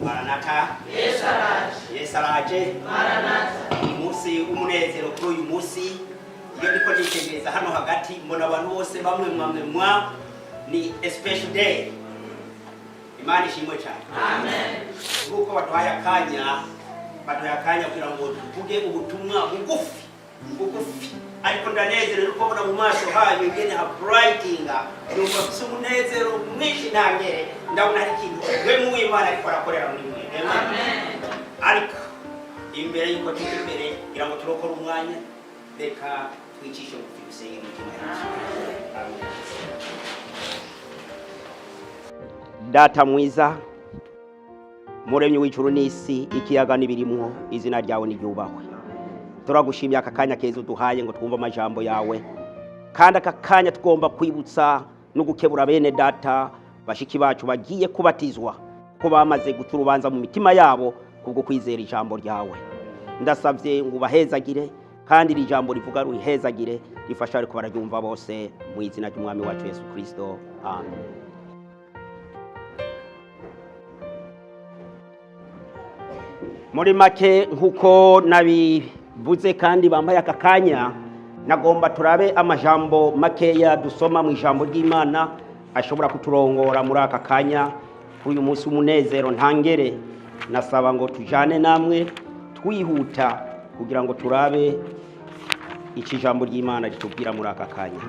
Maranata. Yesu araje. Yesu araje. Maranatha. Umunsi w'umunezero. Kuri uyu munsi, iyo ndiko nitegereza hano hagati, mbona abantu bose bamwe mwamwe mwa ni a special day. Imana ishimwe cyane. Amen. Nk'uko baduhaye akanya, baduhaye akanya kugira ngo tuvuge ubutumwa bugufi bugufi, ariko ndanezerewe no kubona mu maso hanyu ingene ha brightinga. Numva mfise umunezero mwinshi ntangere. Ndabona hari ikintu we w'Imana ariko arakorera muri mwe. Amen. Ariko imbere y'uko tujya imbere, kugira ngo turokore umwanya, reka twicishe bugufi, dusenge imitima yacu. Amen. Data mwiza, Muremyi w'ijuru n'isi, ikiyaga n'ibirimwo, izina ryawe niryubahwe. Turagushimiye aka kanya keza uduhaye ngo twumve amajambo yawe, kandi aka kanya tugomba kwibutsa no gukebura bene data, bashiki bacu bagiye kubatizwa, ko bamaze guca urubanza mu mitima yabo kubwo kwizera ijambo ryawe. Ndasabye ngo ubahezagire, kandi iri jambo rivuga rihezagire, rifasha ariko bararyumva bose, mu izina ry'Umwami wacu Yesu Kristo, amen. Muri make, nk'uko nabivuze kandi bambaye aka kanya, nagomba turabe amajambo makeya dusoma mu ijambo ry'Imana ashobora kuturongora muri aka kanya, kuri uyu munsi w'umunezero ntangere. Nasaba ngo tujane namwe twihuta kugira ngo turabe icyo ijambo ry'Imana ritubwira muri aka kanya.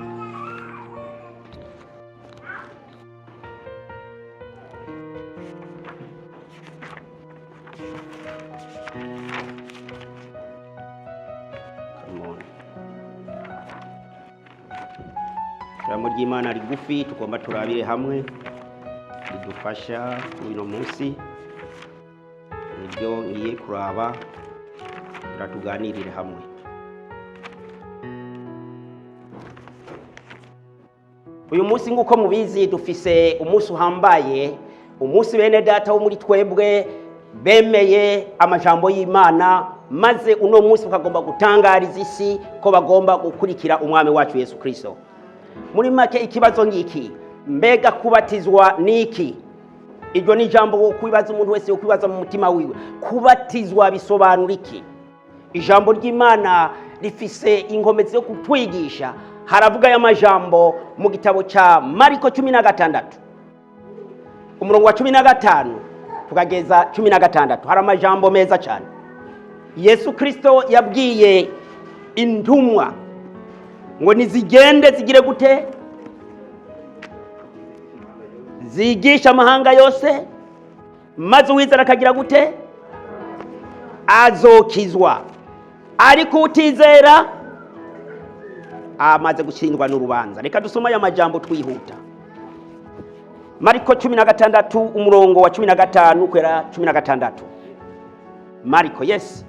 Come on. Ijambo ry'Imana rigufi tugomba turabire hamwe ridufasha kuri uno munsi, nibyo ngiye kuraba tuganirire hamwe. Uyu munsi, nk'uko mubizi, dufise umunsi uhambaye, umunsi bene data wo muri twebwe bemeye amajambo y'Imana, maze uno munsi bakagomba gutangariza isi ko bagomba gukurikira Umwami wacu Yesu Kristo. Muri make, ikibazo ngiki: mbega kubatizwa niki? Iryo ni ijambo wo kwibaza, umuntu wese wo kwibaza mu mutima wiwe: kubatizwa bisobanura iki? Ijambo ry'Imana rifise inkomezi yo kutwigisha. Haravuga aya majambo mu gitabo cya Mariko 16, umurongo wa 15 tukageza 16. Hari amajambo meza cyane Yesu Kristo yabwiye intumwa ngo nizigende zigire gute? Zigisha amahanga yose, maze uwizera akagira gute? Azokizwa, ariko utizera amaze gutsindwa n'urubanza. Reka dusome aya majambo twihuta. Mariko 16, umurongo wa 15 kwera 16. Mariko, yes.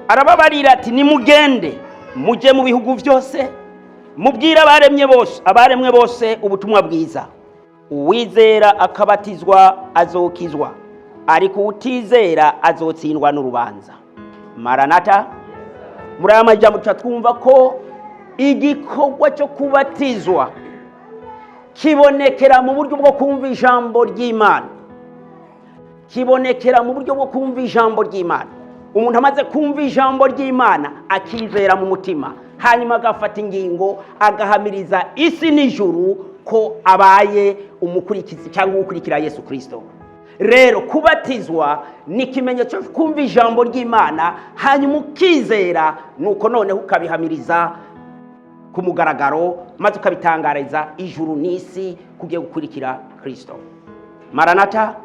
Arababarira ati: "Nimugende mujye mu bihugu byose, mubwire abaremye bose, abaremwe bose ubutumwa bwiza. Uwizera akabatizwa azokizwa, ariko utizera azotsindwa n'urubanza." Maranata. Muri aya majambo tuca twumva ko igikorwa cyo kubatizwa kibonekera mu buryo bwo kumva ijambo ry'Imana, kibonekera mu buryo bwo kumva ijambo ry'Imana. Umuntu amaze kumva ijambo ry'Imana, akizera mu mutima, hanyuma agafata ingingo, agahamiriza isi n'ijuru ko abaye umukurikizi cyangwa ukurikira Yesu Kirisito. Rero kubatizwa ni ikimenyetso cyo kumva ijambo ry'Imana, hanyuma ukizera, nuko noneho ukabihamiriza ku mugaragaro, maze ukabitangariza ijuru n'isi kugiye gukurikira Kirisito. Maranata.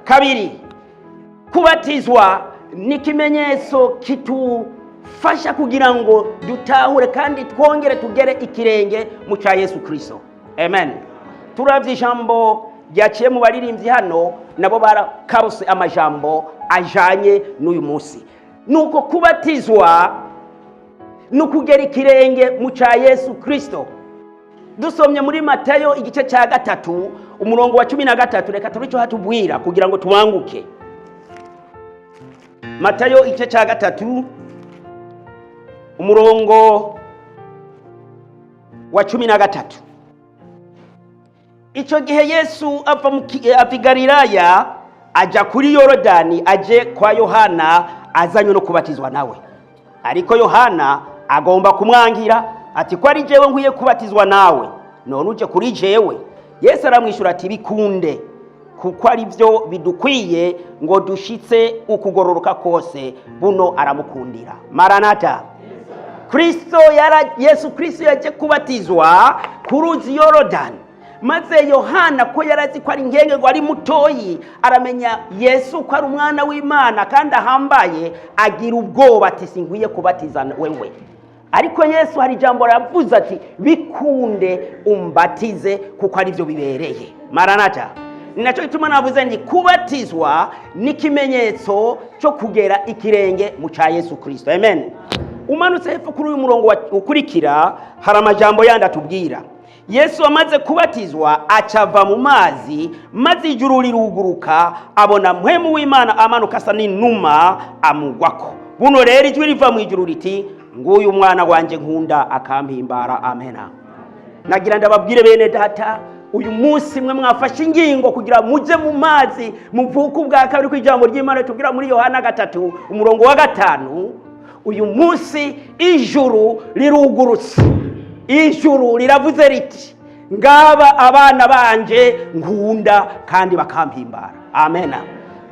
Kabiri, kubatizwa ni ikimenyetso kitufasha kugira ngo dutahure kandi twongere tugere ikirenge mu cya Yesu Kirisito. Amen. Turabye ijambo ryaciye mu baririmbyi hano, nabo barakaruse amajambo ajanye n'uyu munsi. Nuko kubatizwa ni ukugera ikirenge mu cya Yesu Kirisito. Dusomye muri Matayo igice cya 3, umurongo wa 13, reka turi icyo hatubwira kugira ngo tubanguke. Matayo igice cya 3, umurongo wa 13. Icyo gihe Yesu ava i Galilaya ajya kuri Yorodani, aje kwa Yohana azanywe no kubatizwa nawe. Ariko Yohana agomba kumwangira ati: "Ko ari jewe nkwiye kubatizwa nawe, none uje kuri jewe?" Yesu aramwishyura ati: "Bikunde, kuko ari byo bidukwiye ngo dushitse ukugororoka kose." Buno aramukundira. Maranata. Kristo yara Yesu Kristo yaje kubatizwa ku ruzi Yorodani, maze Yohana, ko yarazi ko ari ngenge ngo ari mutoyi, aramenya Yesu ko ari umwana w'Imana kandi ahambaye, agira ubwoba ati: "Sinkwiye kubatiza wewe." Ariko Yesu hari ijambo yavuze ati: "Bikunde umbatize, kuko ari byo bibereye." Maranata. Ni nacyo gituma navuze nti kubatizwa ni ikimenyetso cyo kugera ikirenge mu cya Yesu Kristo. Amen. Umanutse hepfo kuri uyu murongo ukurikira, hari amajambo yandi atubwira. Yesu amaze kubatizwa acava mu mazi, maze ijuru riruguruka, abona Mpwemu w'Imana amanuka asa n'inuma amugwako. Buno rero ijwi riva mu ijuru riti: "Nguyu umwana wanjye nkunda akampimbara." Amena. Nagira ndababwire bene data, uyu munsi mwe mwafashe ingingo kugira mujye mu mazi muvuke ubwa kabiri, ko ijambo ry'Imana ritubwira muri Yohana 3 umurongo wa 5, uyu munsi ijuru rirugurutse, ijuru riravuze riti: "Ngaba abana banje nkunda kandi bakampimbara." Amena.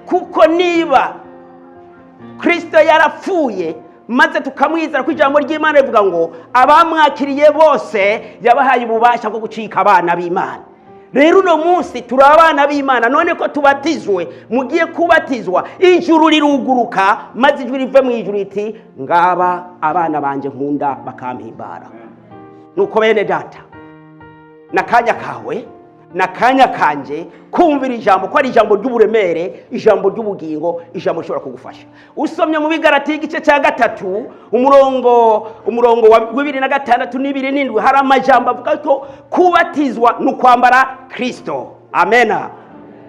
Kuko niba Kristo yarapfuye maze tukamwizera, ko ijambo ry'Imana rivuga ngo abamwakiriye bose yabahaye ububasha bwo gucika abana b'Imana. Rero uno munsi turi abana b'Imana. None ko tubatizwe, mugiye kubatizwa, ijuru riruguruka, maze ijwi rive mu ijuru riti: "Ngaba abana banje nkunda bakampimbara." Nuko bene data, n'akanya kawe n'akanya kanje kumvira ijambo, ko ari ijambo ry'uburemere, ijambo ry'ubugingo, ijambo rishobora kugufasha. Usomye mu Bigarati igice cya 3, umurongo wa 26 n'27, hari amajambo avuga ko kubatizwa ni ukwambara Kristo. Amena.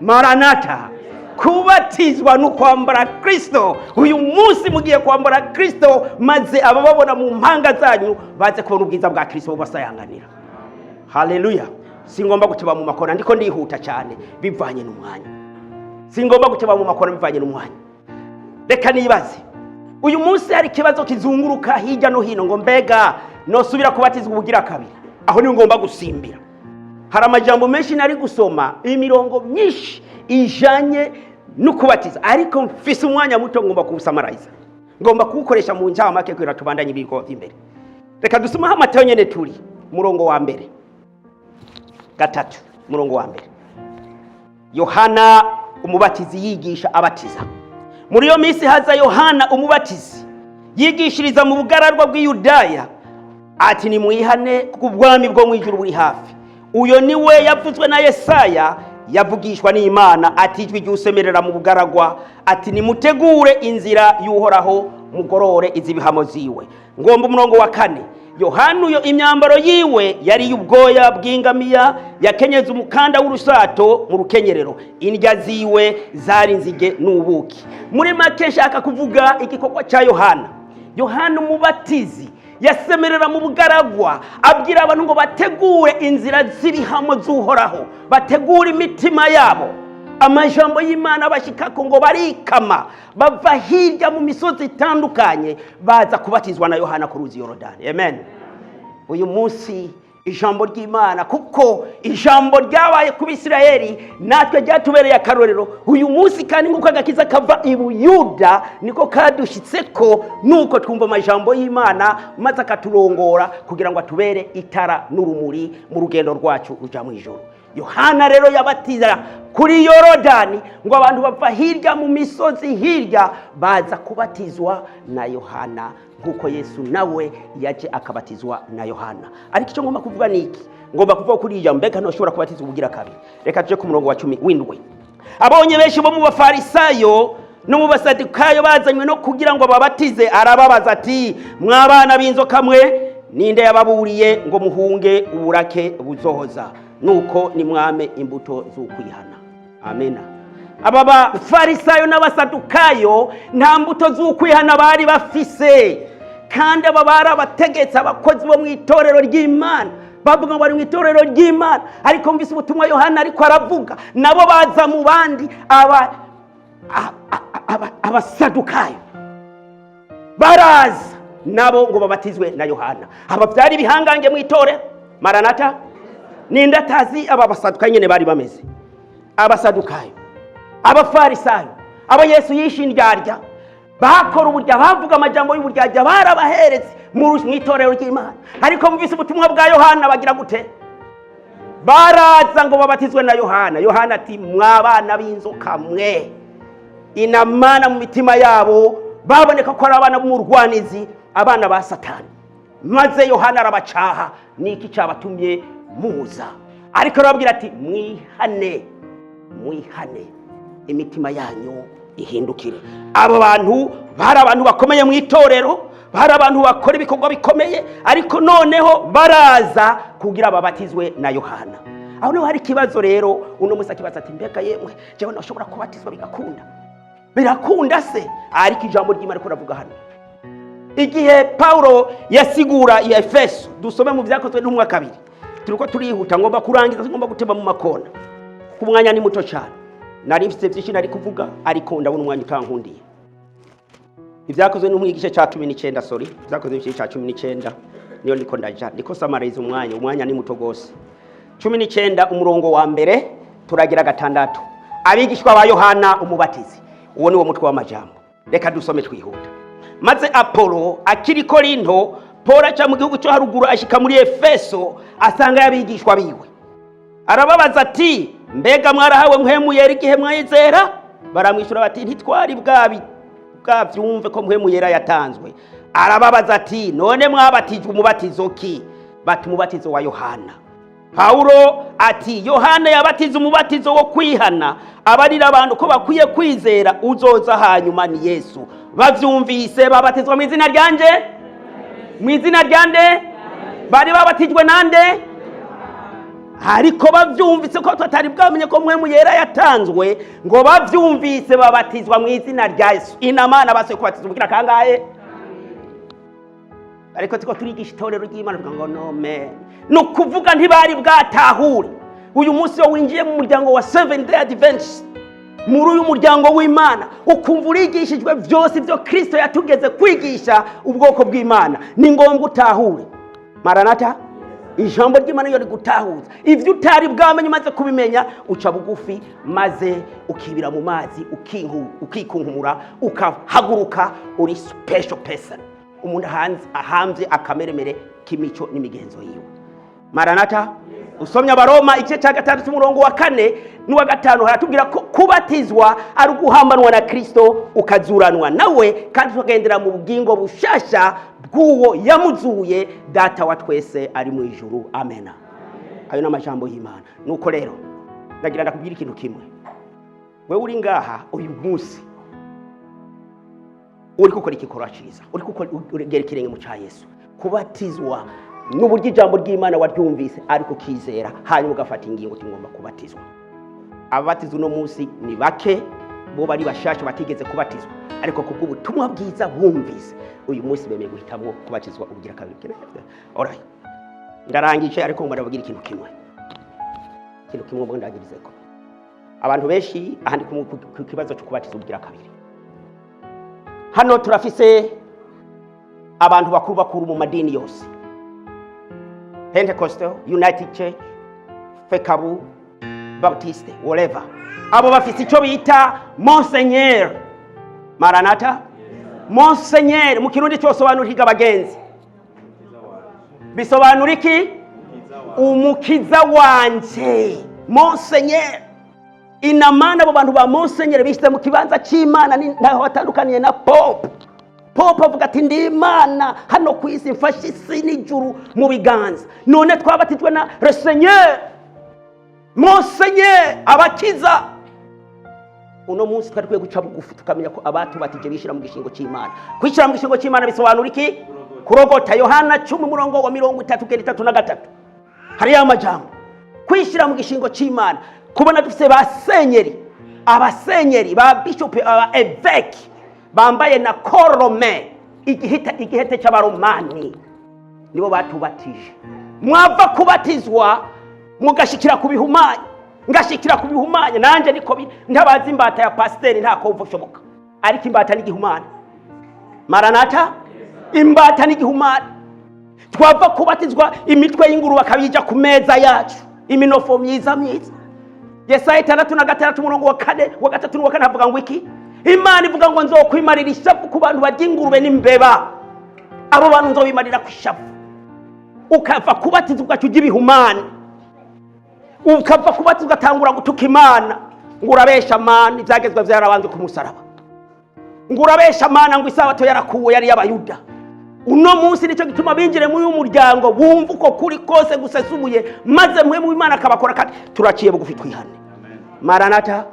Maranata. Kubatizwa ni ukwambara Kristo. Uyu munsi mugiye kwambara Kristo, maze abababona mu mpanga zanyu baze kubona ubwiza bwa Kristo bubasayanganira. Haleluya. Singomba guteba mu makona, ndiko ndihuta cyane bivanye n'umwanya. Singomba guteba mu makona bivanye n'umwanya. Reka nibaze, uyu munsi hari ikibazo kizunguruka hirya no hino ngo: "Mbega nosubira kubatizwa ubugira kabiri?" Aho niho ngomba gusimbira. Hari amajambo menshi nari gusoma, imirongo myinshi ijanye no kubatiza, ariko mfise umwanya muto, ngomba kuwusamarayiza, ngomba kuwukoresha mu ncamake kugira tubandanye ibikorwa by'imbere. Reka dusomeho Amatayo nyene turi umurongo wa mbere, 3, umurongo wa mbere. Yohana Umubatizi yigisha abatiza. Muri iyo minsi haza Yohana Umubatizi yigishiriza mu bugararwa bw'Iyudaya ati: "Nimwihane, kuko ubwami bwo mu ijuru buri hafi." Uyo ni we yavuzwe na Yesaya yavugishwa n'Imana ati: "Ijwi ry'usemerera mu bugaragwa ati: nimutegure inzira y'Uhoraho, mugorore izibihamo ziwe." Ngomba umurongo wa 4. Yohana uyo, imyambaro yiwe yari iy'ubwoya bw'ingamiya, yakenyeza umukanda w'urusato mu rukenyerero, indya ziwe zari inzige n'ubuki. Muri make nshaka kuvuga igikorwa cya Yohana. Yohana Umubatizi yasemerera mu bugaragwa, abwira abantu ngo bategure inzira z'ibihamo z'Uhoraho, bategure imitima yabo. Amajambo y'Imana bashyikako ngo barikama, bava hirya mu misozi itandukanye, baza kubatizwa na Yohana ku ruzi Yorodani. Amen. Uyu munsi ijambo ry'Imana, kuko ijambo ryabaye ku Bisirayeli, natwe ryatubereye akarorero. Uyu munsi kandi, nk'uko agakiza kava i Buyuda, niko kadushyitse ko nuko twumva amajambo y'Imana maze akaturongora kugira ngo atubere itara n'urumuri mu rugendo rwacu ruja mu ijoro. Yohana rero yabatiza kuri Yorodani, ngo abantu bava hirya mu misozi hirya baza kubatizwa na Yohana, nk'uko Yesu nawe yaje akabatizwa na Yohana. Ariko icyo ngomba kuvuga ni iki? Ngomba kuvuga kuri ijambo: mbega ntushobora kubatizwa ubugira kabiri? Reka tuje ku murongo wa 17. Abonye benshi bo mu Bafarisayo no mu Basadukayo bazanywe no kugira ngo babatize, arababaza ati: "Mwabana b'inzoka mwe, ninde yababuriye ngo muhunge uburake buzohoza? Nuko nimwame imbuto z'ukwihana." Amena. Aba Bafarisayo n'Abasadukayo nta mbuto z'ukwihana bari bafise, kandi aba bari abategetsi, abakozi bo mu itorero ry'Imana. Bavuga ngo bari mu itorero ry'Imana, ariko mvise ubutumwa Yohana ariko aravuga, nabo baza mu bandi. Abasadukayo baraza nabo ngo babatizwe na Yohana. Aba byari ibihangange mu itorero. Maranata! Ninde atazi aba basadukayo nyine bari bameze? Abasadukayo, Abafarisayo, abo Yesu yishe indyarya, bakora uburya, bavuga amajambo y'uburyarya, barabaheretse mu itorero ry'Imana. Ariko mvise ubutumwa bwa Yohana, bagira gute? Baraza ngo babatizwe na Yohana. Yohana ati: "Mwabana b'inzoka mwe." Inamana mu mitima yabo baboneka ko ari abana b'umurwanizi, abana ba Satani. Maze Yohana arabacaha: "Niki cyabatumye muza?" Ariko arababwira ati: "Mwihane, mwihane, imitima yanyu ihindukire." Abo bantu bari abantu bakomeye mu itorero, bari abantu bakora ibikorwa bikomeye, ariko noneho baraza kugira babatizwe na Yohana. Aho niho hari ikibazo rero. Uno munsi akibaza ati: "Mbega yemwe, jewe nashobora kubatizwa bigakunda?" Birakunda se? Ariko ijambo ry'Imana ariko ravuga hano, igihe Paulo yasigura i Efeso. Dusome mu Byakozwe n'Intumwa 2. Turiko turihuta, ngomba kurangiza, ngomba gutema mu makona ku mwanya ni muto cyane. Nari mfite byinshi nari kuvuga, ariko ndabona umwanya utankundiye. Ibyakozwe n'Intumwa igice cya 19, sorry, Ibyakozwe n'igice cya 19 niyo ndiko ndaja, ndiko samariza umwanya. Umwanya ni muto gose. 19, umurongo wa mbere turagira gatandatu. Abigishwa ba Yohana Umubatizi, uwo ni wo mutwe w'amajambo. Reka dusome twihuta. Maze Apolo akiri Korinto, Paul aca mu gihugu cyo haruguru, ashika muri Efeso, asanga abigishwa biwe, arababaza ati: "Mbega mwarahawe Mpwemu Yera igihe mwizera?" Baramwishyura bati: "Ntitwari bwabyumve ko Mpwemu Yera yatanzwe." Arababaza ati: "None mwabatijwe umubatizo ki?" Bati: "Umubatizo wa Yohana." Pawulo ati: "Yohana yabatiza umubatizo wo kwihana, abarira abantu ko bakwiye kwizera uzoza hanyuma, ni Yesu. Bavyumvise babatizwa mu izina ryanje, mu izina ryande? Bari babatijwe nande? Ariko bavyumvise ko tutari bwamenye ko Mpwemu Yera yatanzwe, ngo bavyumvise babatizwa mu izina rya Yesu." Inamana basuye kubatizwa ubugira kangahe? Ariko tuko turigisha itorero ry'Imana, tuvuga ngo no man, ni ukuvuga ntibari bwatahure. Uyu munsi iyo winjiye mu muryango wa Seven Day Adventist, muri uyu muryango w'Imana, ukumva urigishijwe byose ibyo Kirisito yatugeze kwigisha ubwoko bw'Imana, ni ngombwa utahure. Maranata! Ijambo ry'Imana iyo rigutahuza ibyo utari bwamenye, umaze kubimenya uca bugufi, maze ukibira mu mazi, ukikunkumura, ukahaguruka uri special person, umuntu ahanze akameremere k'imico n'imigenzo yiwe. Maranata! Usomye Abaroma igice cya 6, umurongo wa 4 n'uwa 5, haratubwira ko kubatizwa ari uguhambanwa na Kirisito, ukazuranwa nawe, kandi tukagendera mu bugingo bushasha bw'uwo yamuzuye, Data wa twese ari mu ijuru. Amena. Ayo ni amajambo y'Imana. Nuko rero ndagira ndakubwira ikintu kimwe. Wewe uri ngaha uyu munsi, uri gukora igikorwa cyiza, uri gukora uregera ikirenge mu cya Yesu. Kubatizwa n'uburyo ijambo ry'Imana waryumvise ariko ukizera, hanyuma ugafata ingingo uti: "Ngomba kubatizwa." Ababatizwa uno munsi ni bake, bo bari bashasha batigeze kubatizwa, ariko kubw'ubutumwa bwiza bumvise uyu munsi bemeye guhitamo kubatizwa ubugira kabiri. Alright, ndarangije, ariko ngomba ndababwira ikintu kimwe. Ikintu kimwe ngo ndagirizeko abantu benshi ahandi ku kibazo cyo kubatizwa ubugira kabiri. Hano turafise abantu bakuru bakuru mu madini yose: Pentecostal, United Church, Fecabu, Baptiste, whatever. Abo bafise icyo bita monseigneur. Maranata! Monseigneur mu Kirundi cyosobanura iki, abagenzi? Bisobanura iki? Umukiza wanje, monseigneur. Inamana abo bantu ba monseigneur bishyize mu kibanza cy'Imana, ntaho batandukaniye na Pope. Pope avuga ati: "Ndi Imana hano ku isi, mfashe isi n'ijuru mu biganza." None twabatijwe na le Seigneur, monseigneur, abakiza. Uno munsi twari dukwiye guca bugufi, tukamenya ko abatubatije bishyira mu gishingo cy'Imana. Kwishyira mu gishingo cy'Imana bisobanura iki? Kurogota. Yohana 10, umurongo wa 30 kugera 33, hariyo amajambo. Kwishyira mu gishingo cy'Imana, kubona dufite ba senyeri, abasenyeri, ba bishopu, aba évêque bambaye na col romain, igihita, igihete cy'Abaromani, nibo batubatije. Mwava kubatizwa mugashikira ku bihumanya, ngashikira ku bihumanya. Nanjye niko biri, ntabazi imbata ya pasiteri, nta kumva ushoboka, ariko imbata n'igihumanya. Maranata, imbata n'igihumanya. Twava kubatizwa, imitwe y'ingurube akabija ku meza yacu, iminofo myiza myiza. Yesaya 66 umurongo wa 4, wa 3 n'uwa 4 havuga ngo iki? Imana ivuga ngo nzokwimarira ishavu ku bantu barya ingurube n'imbeba, abo bantu nzobimarira ku ishavu. Ukava kubatizwa ugaca ujya ibihumane, ukava kubatizwa ugatangura gutuka Imana ngo urabesha Mana, ibyagezwe byarabanze ku musaraba, ngo urabesha Mana, ngo isabato yarakuwe, yari y'Abayuda. Uno munsi nicyo gituma binjire muri uyu muryango, bumva uko kuri kose gusesuye, maze mwe mu Imana akabakora. Kandi turaciye bugufi, twihane. Maranata.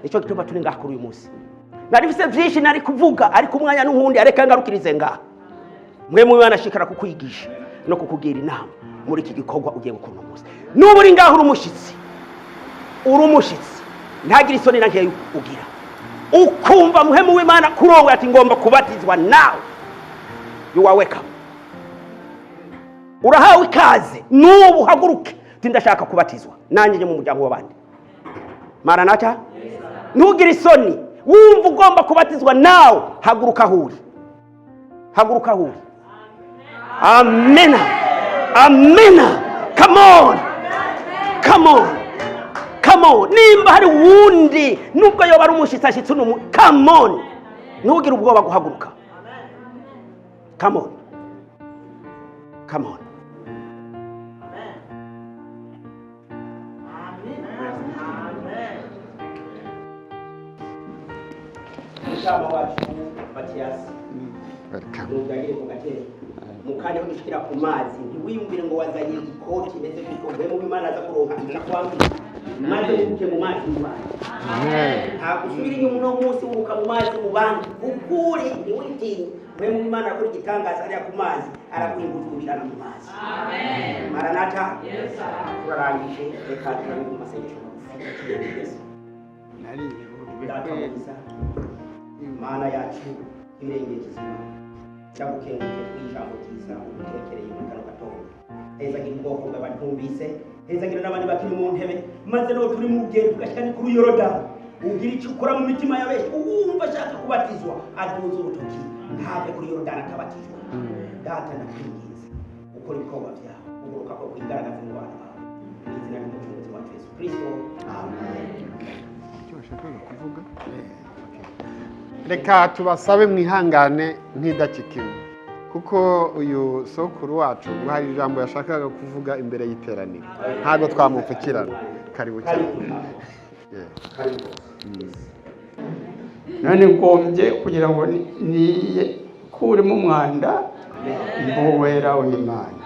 Nicyo gituma turi ngaha kuri uyu munsi. Nari mfise byinshi nari kuvuga, ariko umwanya n'uwundi, areka ngarukirize ngaha. Mwe mu Imana ashikara kukwigisha no kukugira inama muri iki gikorwa ugiye gukora uno munsi. Nuba uri ngaho uri umushyitsi, uri umushyitsi, ntagire isoni na nkeya ugira, ukumva muhemu w'Imana kurongo ati ngomba kubatizwa nawe, you are welcome, urahawe ikaze. N'ubu uhaguruke uti ndashaka kubatizwa nanjye njye mu muryango w'abandi. Maranata. Ntugire isoni. Wumva ugomba kubatizwa nawe, haguruka aho uri, haguruka aho uri. Amena, amena. Come on, come on, come on. Nimba hari wundi, nubwo yoba ari umushyitsi ashyitsi uno, come on, ntugire ubwoba guhaguruka. Come on, come on. Mushama wacu Matiyasi, ntugagire ku gatebe mukanya ho dushikira ku mazi. Ntiwiyumvire ngo wazanye ikoti imeze gutyo. Mbe mu Imana aza kuronka icyo akwambika, maze wubuke mu mazi mu bandi. Ntabwo usubira inyuma uno munsi, wubuka mu mazi mu bandi. Ukuri ntiwitinye, mbe mu Imana arakora igitangaza hariya ku mazi, araguhingurana mu mazi. Maranata. Turarangije, reka turabe mu masengesho magufi. Data mwiza, Mana yacu ibirenge kizima, ndagukengurukiye kw'ijambo ryiza udutekereye muri kano gatondo. Hezagira ubwoko bw'abatumvise, hezagira n'abandi bakiri mu ntebe, maze no turi mu rugendo tugashyika ni kuri Yorodani, ugira icyo ukora mu mitima ya benshi. Uwumva ashaka kubatizwa aduze urutoki, ntave kuri Yorodani akabatizwa. Data, ndakwinginze ukora ibikorwa byawe, uguruka ko kwigaragaza mu bana bawe, mu izina ry'Umucunguzi wacu Yesu Kristo, amen. Icyo washakaga kuvuga? Reka tubasabe mwihangane nk'idakika imwe, kuko uyu sokuru wacu ngo hari ijambo yashakaga kuvuga imbere y'iteraniro, ntabwo twamupfukirana. Karibu cyane. Yeah. None ngombye kugira ngo nikuremo umwanda, mbe uwera w'Imana.